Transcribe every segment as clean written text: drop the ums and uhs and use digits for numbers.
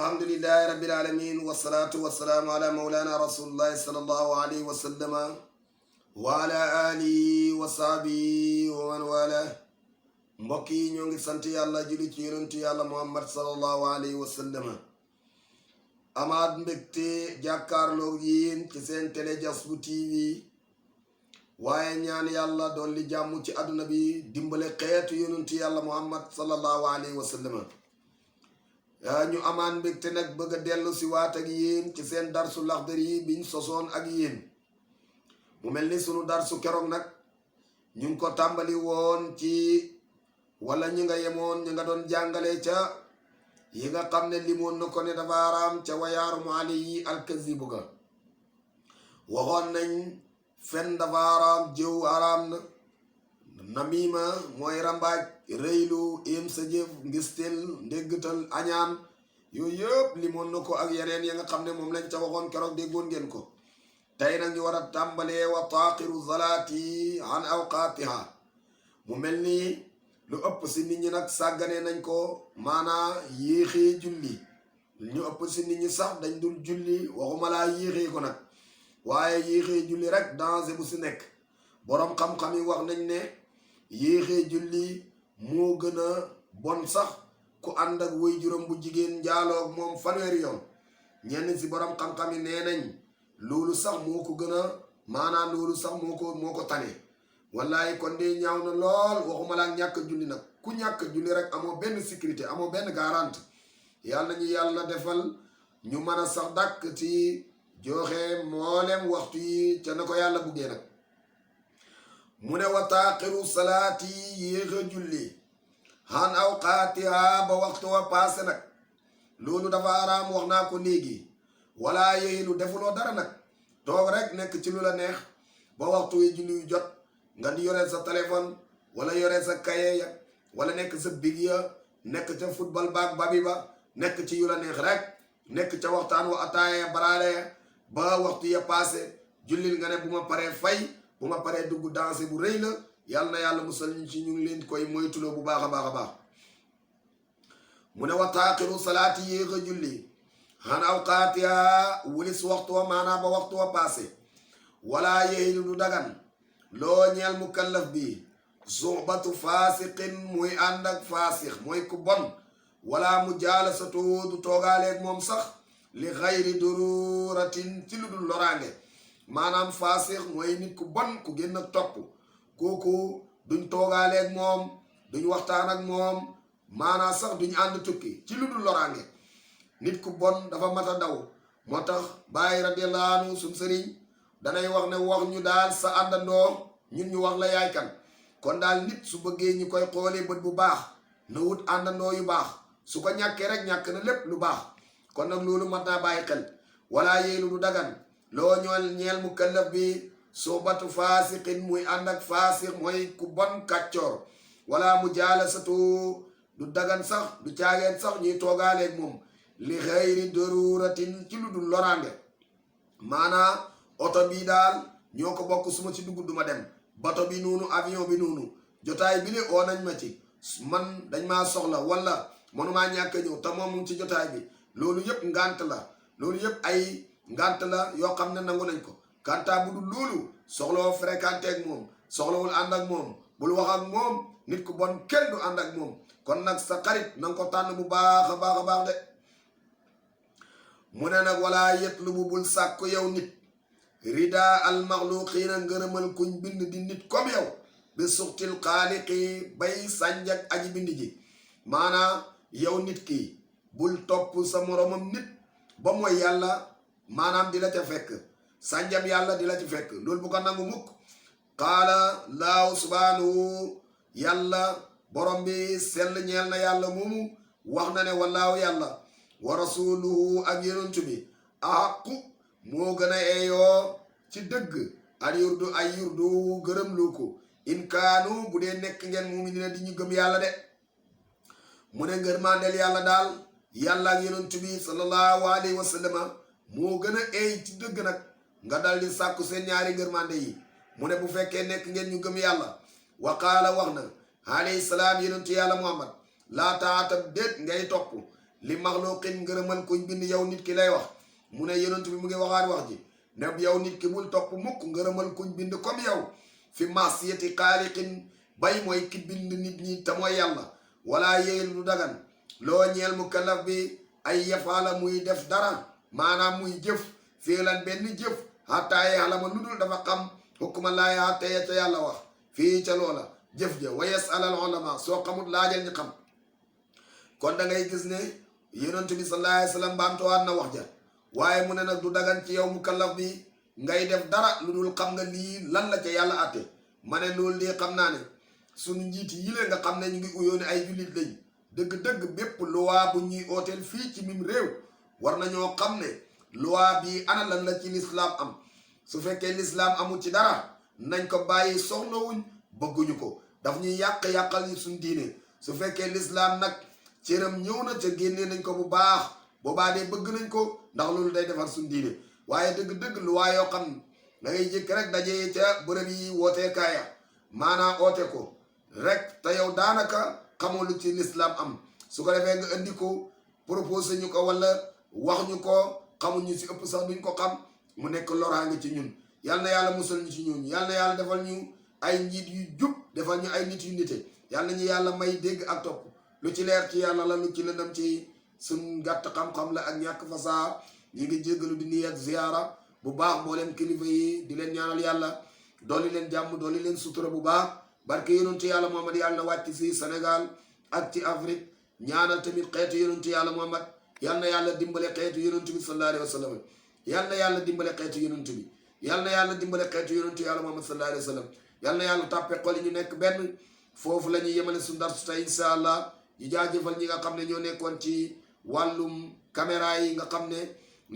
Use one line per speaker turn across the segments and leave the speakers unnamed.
الحمد لله رب العالمين والصلاة والسلام على مولانا رسول الله صلى الله عليه وسلم وعلى آله وصحبه ومن والاه mbokk yi ñoo ngi sant yàlla julli ci yonentu yàlla muhammad sallallahu alayhi wa sallam amaat mbégte jàkkaarloo yéen ci seen télé Jasbu TV waaye ñaan yàlla dolli jàmm ci àdduna bi dimbale xeetu yonentu yàlla muhammad sallallahu alayhi wa sallam ñu amaan mbégte nag bëgg a dellu si waat ak yéen ci seen darsu Laxdari yi biñ sosoon ak yéen mu mel ni sunu darsu keroog nag ñu ngi ko tàmbali woon ci wala ñi nga yemoon ñi nga doon jàngale ca yi nga xam ne limoon na ko ne dafa araam ca wayaarumu alayhi alkazibu ga waxoon nañ fen dafa araam jëw araam na namima mooy rambaaj rëylu im sa jëf ngistel ndéggatal añaan yooyu yëpp limoon na ko ak yeneen ya nga xam ne moom lañ ca waxoon keroog déggoon ngeen ko tey nag ñu war a tàmbalee wa taaqiru zalaati an awqaatiha mu mel ni lu ëpp si nit ñi nag sàggane nañ ko maanaa yéexee julli ñu ëpp si nit ñi sax dañ dul julli waxuma laa yéexee ko nag waaye yéexee julli rek danger bu si nekk boroom xam-xam yi wax nañ ne yéexee julli moo gën a bon sax ku ànd ak way juróom bu jigéen njaaloog moom fanweeri yoon ñenn si boroom xam-xam yi nee nañ loolu sax moo ko gën a maanaa loolu sax moo ko tane wallaay kon de ñaaw na lool waxuma laa ñàkk julli nag ku ñàkk julli rek amoo benn sécurité amoo benn garante yàlla ñu yàlla defal ñu mën a sax dàkk ci joxe mboolem waxtu yi ca na ko yàlla buggee nag mu ne wa taaqiru salaati yéex a julli han awqaatiha ba waxtu wa paase nag loolu dafa araam wax naa ko léegi wala yéelu defuloo dara nag toog rek nekk ci lu la neex ba waxtu wi julli yu jot nga di yore sa téléphone wala yore sa kaye ya wala nekk sa big ya nekk ca football baag babi ba nekk ci yu la neex rek nekk ca waxtaan wa ataaya baraale ba waxtu ya passé jullil nga ne bu ma paree fay bu ma paree dugg danse bu rëy la yàlla na yàlla musal ñu ci ñu ngi leen koy moytuloo bu baax a baax a baax mu ne wa taaqiru salaati yéex a julli xan awqaatiha wulis waxtu wa maanaa ba waxtu wa passé wala yehilu du dagan loo ñeel mukallaf bi suxbatu faasiqin muy ànd ak faasix mooy ku bon wala mu jaalasatu du toogaaleeg moom sax li xayri dururatin ci lu dul loraange maanaam faasix mooy nit ku bon ku génn ak topp kooku duñ toogaaleeg moom duñ waxtaan ak moom maanaam sax duñ ànd tukki ci lu dul loraange nit ku bon dafa mat a daw moo tax Baay radiyallahu anhu suñ sëriñ danay wax ne wax ñu daal sa àndandoo ñun ñu wax la yaay kan kon daal nit su bëggee ñu koy xoolee bët bu baax na wut àndandoo yu baax su ko ñàkkee rek ñàkk na lépp lu baax kon nag loolu mat naa bàyyi xel wala yéelu du dagan loo ñeel mu kallaf bi suxbatu faasiqin muy ànd ak faasiq mooy ku bon kàccoor wala mu jaalasatu du dagan sax du caageen sax ñuy toogaaleeg moom li xayri daruratin ci lu dul loraange maanaa oto bii daal ñoo ko bokk suma ci dugg duma dem bato bi noonu avion bi noonu jotaay bi le oo nañ ma ci man dañ maa soxla wala manumaa ñàkk a ñëw te moom mu ngi ci jotaay bi loolu yëpp ngant la loolu yëpp ay ngant la yoo xam ne nangu nañ ko kanta bu dul loolu soxlawoo fréquenté ak moom soxlawul ànd ak moom bul wax ak moom nit ku bon kenn du ànd ak moom kon nag sa xarit na nga ko tànn bu baax a baax a baax de mu ne nag wala yet lu bu bul sàkku yow nit rida al maxluqiina ngërëmal kuñ bind di nit comme yow bi suxtil xaaliqi bay sànjak aji bind ji maanaa yow nit ki bul topp sa moromam nit ba mooy yàlla maanaam di la ca fekk sànjam yàlla di la ci fekk loolu bu ko nangu mukk qaala laahu subhanahu yàlla borom bi sell ñeel na yàlla moomu wax na ne wallaahu yàlla wa rasuluhu ak yonent bi aqu moo gën a eeyoo ci dëgg al yurdu ay yurdu gërëm lu ko in kaanu bu dee nekk ngeen mu'miniina di ñu gëm yàlla de mu ne ngërmandeel yàlla daal yàlla ak yonent bi sallallahu alayhi wa sallam moo gën a eey ci dëgg nag nga dal di sàkku seen ñaari ngërmande yi mu ne bu fekkee nekk ngeen ñu gëm yàlla wa qaala wax na alayhi salaam yonent yàlla muhammad laa taata déet ngay topp li maxluqin ngërëmal kuñ bind yow nit ki lay wax mu ne yonent bi mu ngi waxaat wax ji ne yow nit ki bul topp mukk ngërëmal kuñ bind comme yow fi masiyati xaaliqin bay mooy ki bind nit ñi te mooy yàlla wala yéel lu dagan loo ñeel mukallaf bi ay yafaala muy def dara maanaam muy jëf fiilan benn jëf xattaa ya'lama lu dul dafa xam hukma laahi àttee ca yàlla wax fii ca loola jëf ja wa yas'alal ulama soo xamut laajal ñi xam kon da ngay gis ne yonent bi sallallahu alayhi wa sallam baamtuwaat na wax ja waaye mu ne nag du dagan ci yow mukallaf bi ngay def dara lu dul xam nga lii lan la ca yàlla àtte ma ne loolu de xam naa ne suñu njiit yi leen nga xam ne ñu ngi uyoo ne ay jullit lañ dëgg-dëgg bépp loi bu ñuy ooteel fii ci mim réew war nañoo xam ne loi bii ana lan la ci lislaam am su fekkee lislaam amul ci dara nañ ko bàyyi soxlawuñ bëgguñu ko daf ñuy yàqal yi suñ diine su fekkee lislaam nag cëram ñëw na ca génnee nañ ko bu baax boobaa dee bëgg nañ ko ndax loolu day defar suñ diine waaye dëgg-dëgg loi yoo xam da ngay jékki rek dajee ca bërëb yi wootee kaaya maanaam oote ko rek te yow daanaka xamoo lu ci lislaam am su ko defee nga indi ko proposé ñu ko wala wax ñu ko xamul ñu si ëpp sax duñ ko xam mu nekk loraange ci ñun yal na yàlla musal ñu ci ñun yal na yàlla defal ñu ay njiit yu jub defal ñu ay nit yu nite yal na ñu yàlla may dégg ak topp lu ci leer ci yàlla la lu ci lëndam ci suñ gàtt xam-xam la ak ñàkk fasaa ñi ngi jéggalu di nuyu ak ziyaara bu baax mboolem kilifa yi di leen ñaanal yàlla dooli leen jàmm dooli leen sutura bu baax barke yonentu yàlla Muhammad yàlla na wàcc fii Sénégal ak ci Afrique ñaanal tamit xeetu yonentu yàlla Muhammad yal na yàlla dimbale xeetu yonentu bi sallallahu alayhi wa sallam yal na yàlla dimbale xeetu yonentu bi yal na yàlla dimbale xeetu yonentu yàlla Muhammad sallallahu alayhi wa sallam yal na yàlla tàppe xol yi ñu nekk benn foofu la ñuy yemale suñu dar su tey insha allah di jaajëfal ñi nga xam ne ñoo nekkoon ci wàllum caméra yi nga xam ne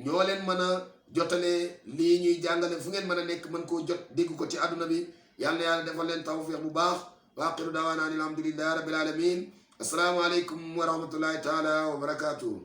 ñoo leen mën a jotale lii ñuy jàngale fu ngeen mën a nekk mën koo jot dégg ko ci àdduna bi yal na yàlla defal leen tawfiq bu baax wa aqiru daawaana alhamdulillahi rabbil alamin assalaamu aleykum wa rahmatullahi taala wa barakatuh